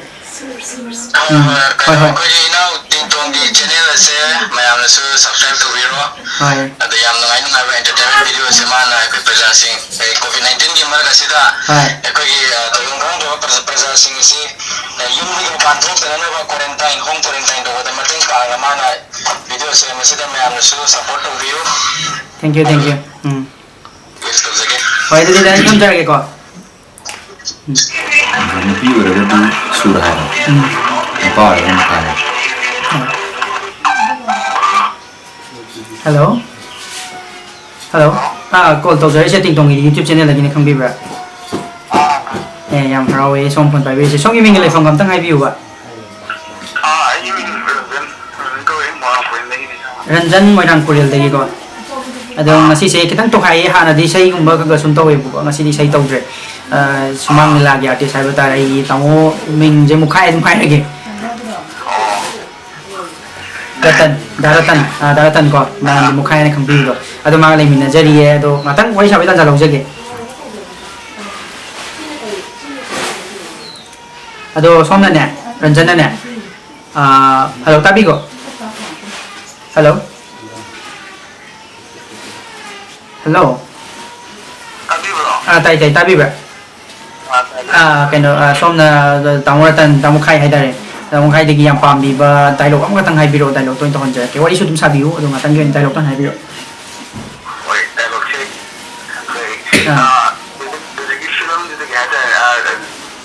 ꯎꯝ, ꯍꯣꯏ, ꯍꯣꯏ꯫ ꯑꯩꯈꯣꯏꯒꯤ ꯏꯅꯥꯎ ꯇꯤꯡꯇꯣꯡꯒꯤ ꯆꯦꯅꯦꯜ ꯑꯁꯦ ꯃꯌꯥꯝꯅꯁꯨ ꯁꯕꯁꯀ꯭ꯔꯥꯏꯕ ꯇꯧꯕꯤꯔꯣ꯫ ꯍꯣꯏ꯫ ꯑꯗꯣ ꯌꯥꯝ ꯅꯨꯡꯉꯥꯏ ꯅꯨꯡꯉꯥꯏꯕ ꯑꯦꯟꯇꯔꯇꯦꯟꯃꯦꯟ ꯚꯤꯗꯤꯑꯣꯁꯦ ꯃꯥꯅ ꯑꯩꯈꯣꯏ ꯄ꯭ꯔꯖꯥꯁꯤꯡ, ꯑꯩ ꯀꯣꯚꯤꯗ ꯅꯥꯏꯟꯇꯤꯟꯒꯤ ꯃꯔꯛ ꯑꯁꯤꯗ ꯍꯣꯏ꯫ ꯑꯩꯈꯣꯏꯒꯤ, ꯑ, ꯇꯧꯐꯝ ꯈꯪꯗ꯭ꯔꯕ ꯄ꯭ꯔꯖꯥ-, ꯄ꯭ꯔꯖꯥꯁꯤꯡ ꯑꯁꯤ, ꯑ, ꯌꯨꯝꯗꯒꯤ ꯃꯄꯥꯟ ꯊꯣꯛꯇꯅꯅꯕ ꯀ꯭ꯋꯥꯔꯦꯟꯇꯥꯏꯟ, ꯍꯣꯝ ꯀ꯭ꯋꯥꯔꯦꯟꯇꯥꯏꯟ ꯇꯧꯕꯗ ꯃꯇꯦꯡ ꯄꯥꯡꯅ ꯃꯥꯅ ꯚꯤꯗꯤꯑꯣꯁꯦ ꯃꯁꯤꯗ ꯃꯌꯥꯝꯅꯁꯨ ꯁꯄꯣꯔꯠ ꯇꯧꯕꯤꯌꯨ꯫ Thank you, thank you. ꯎꯝ꯫ ꯋꯤꯁ ꯇꯧꯖꯒꯦ꯫ ꯍꯣꯏ, ꯑꯗꯨꯗꯤ ꯗꯥꯏꯔꯦꯛ ꯊꯝꯖꯔꯒꯦꯀꯣ꯫ ꯎꯝ꯫ ꯅꯨꯄꯤ ꯑꯣꯏꯔꯒꯗꯤ ꯁꯨꯔ ꯍꯥꯏꯔꯣ꯫ ꯎꯝ꯫ ꯅꯨꯄꯥ ꯑꯣꯏꯔꯒꯅ ꯃꯈꯥ ꯍꯥꯏꯔꯣ꯫ ꯎꯝ꯫ ꯍꯜꯂꯣ꯫ ꯍꯜꯂꯣ꯫ ꯑꯥ, ꯀꯣꯜ ꯇꯧꯖꯔꯛꯏꯁꯦ ꯇꯤꯡꯇꯣꯡꯒꯤ YouTube ꯆꯦꯅꯦꯜꯗꯒꯤꯅꯦ, ꯈꯪꯕꯤꯕ꯭ꯔꯥ? ꯑꯦ, ꯌꯥꯝ ꯍꯔꯥꯎꯋꯦ ꯁꯣꯝ ꯐꯣꯟ ꯄꯥꯏꯕꯤꯔꯤꯁꯦ꯫ ꯁꯣꯝꯒꯤ ꯃꯤꯡꯒ ꯂꯩꯐꯝꯒ ꯑꯝꯇꯪ ꯍꯥꯏꯕꯤꯌꯨꯕ꯫ ꯑꯥ, ꯑꯩꯒꯤ ꯃꯤꯡ ꯔꯟꯖꯟ, ꯔꯟꯖꯟ ꯀꯧꯋꯦ, ꯃꯣꯏꯔꯥꯡ ꯄꯨꯔꯦꯜꯗꯒꯤꯅꯦ꯫ ꯔꯟꯖꯟ, ꯃꯣꯏꯔꯥꯡ ꯄꯨꯔꯦꯜꯗꯒꯤꯀꯣ꯫ ꯑꯗꯣ ꯑꯥ꯫ ꯉꯁꯤꯁꯦ ꯈꯤꯇꯪ ꯇꯣꯈꯥꯏꯌꯦ, ꯍꯥꯟꯅꯗꯤ ꯏꯁꯩꯒꯨꯝꯕ ꯈꯔ ꯈꯔ ꯁꯨꯝ ꯇꯧꯋꯦꯕꯀꯣ, ꯉꯁꯤꯗꯤ ꯏꯁꯩ ꯇꯧꯗ꯭ꯔꯦ꯫ ꯑ, ꯁꯨꯃꯥꯡ ꯑꯥ꯫ ꯂꯤꯂꯥꯒꯤ ꯑꯥꯔꯇꯤꯁ ꯍꯥꯏꯕ ꯇꯥꯔꯦ, ꯑꯩꯒꯤ ꯇꯥꯃꯣ ꯃꯤꯡꯁꯦ ꯃꯨꯈꯥꯏ ꯑꯗꯨꯝ ꯍꯥꯏꯔꯒꯦ꯫ ꯑꯣ꯫ ꯔꯇꯟ, ꯗꯥ ꯔꯇꯟ, ꯑ, ꯗꯥ ꯔꯇꯟ ꯀꯣ, ꯃꯌꯥꯝꯗꯤ ꯑꯥ꯫ ꯃꯨꯈꯥꯏ ꯍꯥꯏꯅ ꯈꯪꯕꯤꯕꯗꯣ꯫ ꯑꯗꯣ ꯃꯥꯒ ꯂꯩꯃꯤꯟꯅꯖꯔꯤꯌꯦ, ꯑꯗꯣ ꯉꯥꯛꯇꯪ ꯋꯥꯔꯤ ꯁꯥꯕꯒꯤ ꯇꯥꯟꯖꯥ ꯂꯧꯖꯒꯦ꯫ ꯑꯗꯣ ꯁꯣꯝꯅꯅꯦ, ꯔꯟꯖꯟꯅꯅꯦ, ꯑ, ꯍꯜꯂꯣ, ꯇꯥꯕꯤꯀꯣ? ꯍꯜꯂꯣ? ꯍꯜꯂꯣ? ꯇꯥꯕꯤꯕ꯭ꯔꯣ? ꯑꯥ, ꯇꯥꯏ, ꯇꯥꯏ, ꯇꯥꯕꯤꯕ꯭ꯔꯥ? ꯑꯥ, ꯇꯥꯏ, ꯇꯥꯏ꯫ ꯑꯥ, ꯀꯩꯅꯣ, ꯑꯥ, ꯁꯣꯝꯅ ꯇꯥꯃꯣ ꯔꯇꯟ, ꯇꯥꯃꯣ ꯈꯥꯏ ꯍꯥꯏꯇꯥꯔꯦ, ꯇꯥꯃꯣ ꯈꯥꯏꯗꯒꯤ ꯌꯥꯝ ꯄꯥꯝꯕꯤꯕ ꯗꯥꯏꯂꯣꯛ ꯑꯃꯈꯛꯇꯪ ꯍꯥꯏꯕꯤꯔꯛꯑꯣ, ꯗꯥꯏꯂꯣꯛꯇꯣ ꯑꯣꯏꯅ ꯇꯧꯍꯟꯖꯔꯛꯀꯦ꯫ ꯋꯥꯔꯤꯁꯨ ꯑꯗꯨꯝ ꯁꯥꯕꯤꯌꯨ, ꯑꯗꯣ ꯉꯥꯛꯇꯪꯒꯤ ꯑꯣꯏꯅ ꯗꯥꯏꯂꯣꯛꯇꯪ ꯍꯥꯏꯕꯤꯔꯛꯑꯣ꯫ ꯍꯣꯏ, ꯗꯥꯏꯂꯣꯛꯁꯦ ꯑꯩꯈꯣꯏ, ꯑꯥ꯫ ꯑꯥ, ꯍꯧꯖꯤꯛ, ꯍꯧꯖꯤꯛꯀꯤ ꯐꯤꯂꯝꯗꯨꯗꯒꯤ ꯍꯥꯏꯇꯥꯔꯦ, ꯑꯥ,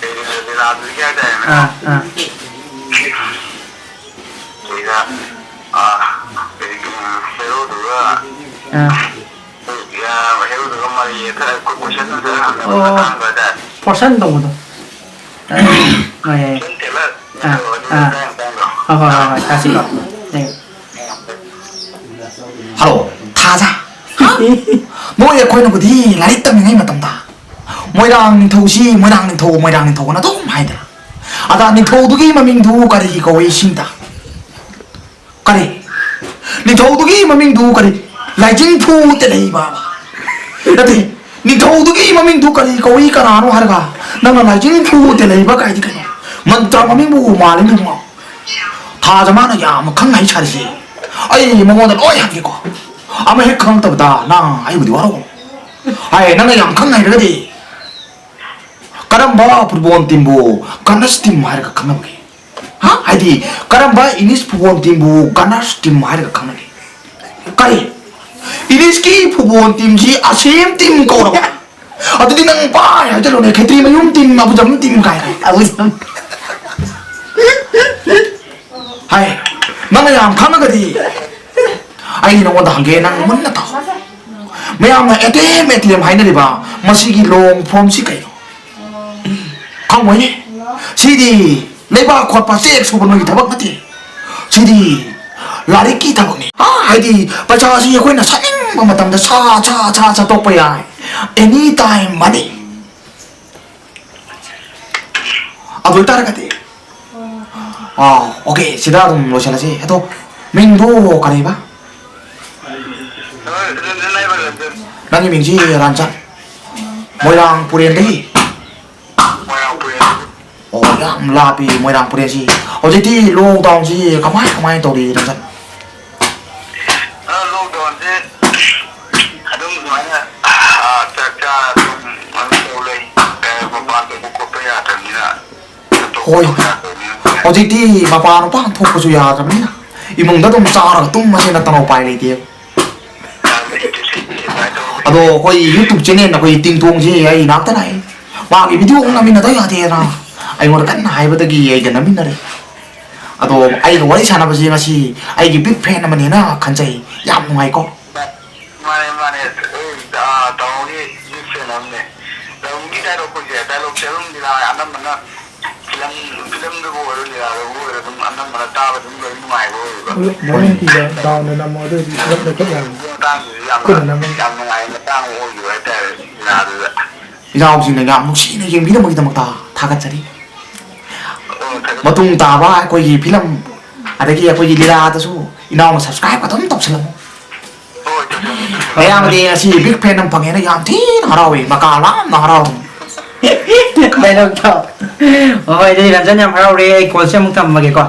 ꯀꯩꯅꯣ, ꯂꯤꯂꯥꯗꯨꯗꯒꯤ ꯍꯥꯏꯇꯥꯔꯦꯅꯦꯀꯣ꯫ ꯑꯥ, ꯑꯥ꯫ ꯑꯗꯨꯗ, ꯑꯥ, ꯀꯔꯤ, ꯎꯝ, ꯍꯦꯔꯣꯗꯨꯒ, ꯑꯥ꯫ ꯑꯥ, ꯍꯦꯔꯣꯗꯨꯒ ꯃꯔꯩ ꯌꯦꯠꯊꯔꯒ ꯀꯣꯏꯁꯟ ꯑꯟꯁꯔ ꯍꯪꯅꯕꯒꯤ ꯑꯣ, ꯃꯇꯥꯡꯗꯣ ꯍꯥꯏꯇꯥꯔꯦ꯫ ꯐꯣꯔꯁꯟ ꯇꯧꯕꯗꯣ꯫ ꯑꯥ, ꯍꯣꯏ, ꯌꯥꯏ, ꯌꯥꯏ꯫ ꯐꯤꯂꯝ ꯇ꯭ꯔꯦꯂꯔ ꯑꯥ, ꯑꯗꯨ, ꯑꯗꯨ ꯑꯥ꯫ ꯃꯇꯥꯡ ꯃꯇꯥꯡꯗꯣ꯫ ꯍꯣꯏ, ꯍꯣꯏ, ꯍꯣꯏ, ꯍꯣꯏ, ꯇꯥꯁꯤꯀꯣ꯫ ꯌꯥꯏ꯫ ꯍꯜꯂꯣ, ꯊꯥꯖ꯫ ꯍꯥ? ꯅꯣꯏ ꯑꯩꯈꯣꯏꯅꯕꯨꯗꯤ ꯂꯥꯏꯔꯤꯛ ꯇꯝꯃꯤꯉꯩ ꯃꯇꯝꯗ ꯃꯣꯏꯔꯥꯡ ꯅꯤꯡꯊꯧꯁꯤ ꯃꯣꯏꯔꯥꯡ ꯅꯤꯡꯊꯧ, ꯃꯣꯏꯔꯥꯡ ꯅꯤꯡꯊꯧꯅ ꯑꯗꯨꯝ ꯍꯥꯏꯗꯅ꯫ ꯑꯗ ꯅꯤꯡꯊꯧꯗꯨꯒꯤ ꯃꯃꯤꯡꯗꯨ ꯀꯔꯤ ꯀꯧꯏ ꯁꯤꯝꯇ? ꯀꯔꯤ? ꯅꯤꯡꯊꯧꯗꯨꯒꯤ ꯃꯃꯤꯡꯗꯨ ꯀꯔꯤ? ꯂꯥꯏꯖꯤꯡ ꯐꯨ ꯇꯦꯂꯩꯕ꯫ ꯅꯠꯇꯦ, ꯅꯤꯡꯊꯧꯗꯨꯒꯤ ꯃꯃꯤꯡꯗꯨ ꯀꯔꯤ ꯀꯧꯏ, ꯀꯅꯥꯅꯣ ꯍꯥꯏꯔꯒ ꯅꯪꯅ ꯂꯥꯏꯖꯤꯡ ꯐꯨ ꯇꯦꯂꯩꯕ ꯀꯥꯏꯗꯤ ꯀꯩꯅꯣ? ꯃꯟꯇ꯭ꯔ ꯃꯃꯤꯡꯕꯨ ꯃꯥꯜꯂꯤ ꯅꯪꯕꯣ꯫ ꯊꯥꯖ ꯃꯥꯅ ꯌꯥꯝ ꯈꯪ ꯍꯩ ꯁꯥꯔꯤꯁꯦ꯫ ꯑꯩ ꯃꯉꯣꯟꯗ ꯂꯣꯏ ꯍꯪꯒꯦꯀꯣ꯫ ꯑꯃ ꯍꯦꯛ ꯈꯪꯉꯛꯇꯕꯗ ꯅꯪ ꯑꯩꯕꯨꯗꯤ ꯋꯥꯔꯧꯒꯅꯨ꯫ ꯍꯥꯏ, ꯅꯪꯅ ꯌꯥꯝ ꯈꯪ ꯍꯩꯔꯒꯗꯤ ꯀꯔꯝꯕ ꯐꯨꯠꯕꯣꯜ ꯇꯤꯝꯕꯨ ꯒꯅꯔꯁ ꯇꯤꯝ ꯍꯥꯏꯔꯒ ꯈꯪꯅꯕꯒꯦ? ꯍꯥ? ꯍꯥꯏꯗꯤ ꯀꯔꯝꯕ ꯏꯪꯂꯤꯁ ꯐꯨꯠꯕꯣꯜ ꯇꯤꯝꯕꯨ ꯒꯅꯔꯁ ꯇꯤꯝ ꯍꯥꯏꯔꯒ ꯈꯪꯅꯒꯦ? ꯀꯔꯤ? ꯏꯪꯂꯤꯁꯀꯤ ꯐꯨꯠꯕꯣꯜ ꯇꯤꯝꯁꯤ ꯑꯁꯦꯝ ꯇꯤꯝ ꯀꯧꯔꯕ? ꯑꯗꯨꯗꯤ ꯅꯪ ꯄꯥꯏ ꯍꯥꯏꯖꯜꯂꯨꯅꯦ, ꯈꯦꯇ꯭ꯔꯤ ꯃꯌꯨꯝ ꯇꯤꯝ, ꯑꯕꯨꯖꯝ ꯇꯤꯝ ꯀꯥꯏꯅ꯫ ꯑꯕꯨꯖꯝ꯫ ꯍꯥꯏ, ꯅꯪꯅ ꯌꯥꯝ ꯈꯪꯉꯒꯗꯤ ꯑꯩ ꯅꯉꯣꯟꯗ ꯍꯪꯒꯦ, ꯅꯪ ꯃꯨꯟꯅ ꯇꯥꯎ꯫ ꯃꯌꯥꯝꯅ A T M, A T M ꯍꯥꯏꯅꯔꯤꯕ ꯃꯁꯤꯒꯤ ꯂꯣꯡ ꯐꯣꯝꯁꯤ ꯀꯩꯅꯣ? ꯈꯪꯉꯣꯏꯅꯦ꯫ ꯁꯤꯗꯤ ꯂꯩꯕꯥꯛ ꯈꯣꯠꯄ, ꯆꯦꯛ ꯁꯨꯕ ꯅꯣꯏꯒꯤ ꯊꯕꯛ ꯅꯠꯇꯦ꯫ ꯁꯤꯗꯤ ꯂꯥꯏꯔꯤꯛꯀꯤ ꯊꯕꯛꯅꯤ꯫ ꯑꯥ, ꯍꯥꯏꯗꯤ ꯄꯩꯁꯥꯁꯤ ꯑꯩꯈꯣꯏꯅ ꯁꯥꯅꯤꯡꯕ ꯃꯇꯝꯗ ꯁꯥ, ꯁꯥ, ꯁꯥ, ꯁꯥꯠꯇꯣꯛꯄ ꯌꯥꯏ꯫ Any time money꯫ ꯑꯗꯨ ꯑꯣꯏꯇꯥꯔꯒꯗꯤ, ꯑꯥ, ꯑꯣꯀꯦ, ꯁꯤꯗ ꯑꯗꯨꯝ ꯂꯣꯏꯁꯤꯜꯂꯁꯤ꯫ ꯑꯗꯣ ꯃꯤꯡꯗꯣ ꯀꯔꯤꯕ? ꯅꯪꯒꯤ ꯃꯤꯡꯁꯤ ꯔꯥꯟꯆꯟ꯫ ꯃꯣꯏꯔꯥꯡ ꯄꯨꯔꯦꯟꯗꯒꯤ꯫ ꯃꯣꯏꯔꯥꯡ ꯄꯨꯔꯦꯟ꯫ ꯑꯣ, ꯌꯥꯝ ꯂꯥꯞꯄꯤ ꯃꯣꯏꯔꯥꯡ ꯄꯨꯔꯦꯟꯁꯤ꯫ ꯍꯧꯖꯤꯛꯇꯤ ꯂꯣꯛꯗꯥꯎꯟꯁꯤ ꯀꯃꯥꯏ, ꯀꯃꯥꯏꯅ ꯇꯧꯔꯤ, ꯔꯥꯟꯆꯟ? ꯑ, ꯂꯣꯛꯗꯥꯎꯟꯁꯦ ꯑꯗꯨꯝ ꯑꯗꯨꯃꯥꯏꯅ, ꯑ, ꯆꯥꯛ ꯆꯥ ꯑꯗꯨꯝ ꯑꯗꯨꯝ ꯇꯧ ꯂꯩ꯫ ꯑ, ꯃꯄꯥꯟ ꯊꯣꯛꯄ ꯈꯣꯠꯄ ꯌꯥꯗ꯭ꯔꯕꯅꯤꯅ꯫ ꯍꯣꯏ꯫ ꯍꯧꯖꯤꯛꯇꯤ ꯃꯄꯥꯟ ꯃꯄꯥꯟ ꯊꯣꯛꯄꯁꯨ ꯌꯥꯗ꯭ꯔꯕꯅꯤꯅ ꯏꯃꯨꯡꯗ ꯑꯗꯨꯝ ꯆꯥꯔꯒ ꯇꯨꯝꯕꯁꯤ ꯅꯠꯇꯅ ꯎꯄꯥꯏ ꯂꯩꯇꯦ꯫ ꯑꯗꯣ ꯑꯩꯈꯣꯏ YouTube channel ꯑꯩꯈꯣꯏ ꯇꯤꯡꯇꯣꯡꯁꯤ ꯑꯩ ꯏꯅꯥꯛꯇ ꯂꯥꯛꯑꯦ꯫ ꯃꯥꯒꯤ video ꯑꯃꯨꯛ ꯅꯝꯃꯤꯟꯅꯗ ꯌꯥꯗꯦꯅ ꯑꯩꯉꯣꯟꯗ ꯀꯟꯅ ꯍꯥꯏꯕꯗꯒꯤ ꯑꯩꯒ ꯅꯝꯃꯤꯟꯅꯔꯦ꯫ ꯑꯗꯣ ꯑꯩꯒ ꯋꯥꯔꯤ ꯁꯥꯟꯅꯕꯁꯦ ꯉꯁꯤ ꯑꯩꯒꯤ big fan ꯑꯃꯅꯦꯅ ꯈꯟꯖꯩ꯫ ꯌꯥꯝ ꯅꯨꯡꯉꯥꯏꯀꯣ꯫ ꯃꯥꯅꯦ, ꯃꯥꯅꯦ꯫ ꯑꯩ, ꯑꯥ, ꯇꯥꯃꯣꯒꯤ big fan ꯑꯃꯅꯦ꯫ ꯇꯥꯃꯣꯒꯤ dialogue ꯈꯣꯏꯁꯦ, dialogueꯁꯦ ꯑꯗꯨꯝ ꯂꯤꯂꯥ ꯑꯅꯝꯕꯅ film, filmꯗꯕꯨ ꯑꯣꯏꯔꯣ, ꯂꯤꯂꯥꯗꯕꯨ ꯑꯣꯏꯔꯣ, ꯑꯗꯨꯝ ꯑꯅꯝꯕꯅ ꯇꯥꯕ ꯑꯗꯨꯝ ꯂꯣꯏ ꯅꯨꯡꯉꯥꯏꯕ ꯑꯣꯏꯌꯦꯕ꯫ ꯃꯃꯤꯡ ꯄꯤꯕ ꯗꯥꯎꯟꯗ ꯅꯝꯃꯣ, ꯑꯗꯨ ꯑꯣꯏꯔꯗꯤ ꯄꯨꯂꯞ ꯂꯩꯈꯠ ꯌꯥꯕꯅꯤ꯫ ꯑꯗꯨꯒꯤ ꯃꯇꯥꯡꯗꯨꯁꯨ ꯌꯥꯝꯅ, ꯑꯩꯈꯣꯏꯅ ꯅꯝꯃꯒ꯫ ꯌꯥꯝ ꯅꯨꯡꯉꯥꯏꯕ ꯃꯇꯥꯡ ꯑꯃ ꯑꯣꯏꯈꯤꯕ ꯍꯥꯏꯇꯥꯔꯦ ꯂꯤꯂꯥꯗꯨꯗ꯫ ꯏꯅꯥꯎꯁꯤꯡꯅ ꯌꯥꯝ ꯅꯨꯡꯁꯤꯅ ꯌꯦꯡꯕꯤꯔꯝꯕꯒꯤꯗꯃꯛꯇ ꯊꯥꯒꯠꯆꯔꯤ꯫ ꯑꯣ, ꯊꯥꯒꯠ- ꯃꯇꯨꯡ ꯇꯥꯕ ꯑꯩꯈꯣꯏꯒꯤ film ꯑꯗꯒꯤ ꯑꯩꯈꯣꯏꯒꯤ ꯂꯤꯂꯥꯗꯁꯨ ꯏꯅꯥꯎꯅ subscribe ꯑꯗꯨꯝ ꯇꯧꯁꯜꯂꯝꯃꯨ꯫ ꯍꯣꯏ, ꯃꯌꯥꯝꯗꯤ ꯉꯁꯤ big fan ꯑꯃ ꯐꯪꯉꯦꯅ ꯌꯥꯝ ꯊꯤꯅ ꯍꯔꯥꯎꯋꯦ, ꯃꯀꯥ ꯂꯥꯝꯅ ꯍꯔꯥꯎꯋꯦ꯫ ꯗꯥꯏꯂꯣꯛꯇꯣ꯫ ꯍꯣꯏ, ꯑꯗꯨꯗꯤ ꯔꯟꯖꯟ ꯌꯥꯝ ꯍꯔꯥꯎꯔꯦ, ꯑꯩ ꯀꯣꯜꯁꯦ ꯑꯃꯨꯛ ꯊꯝꯃꯒꯦꯀꯣ꯫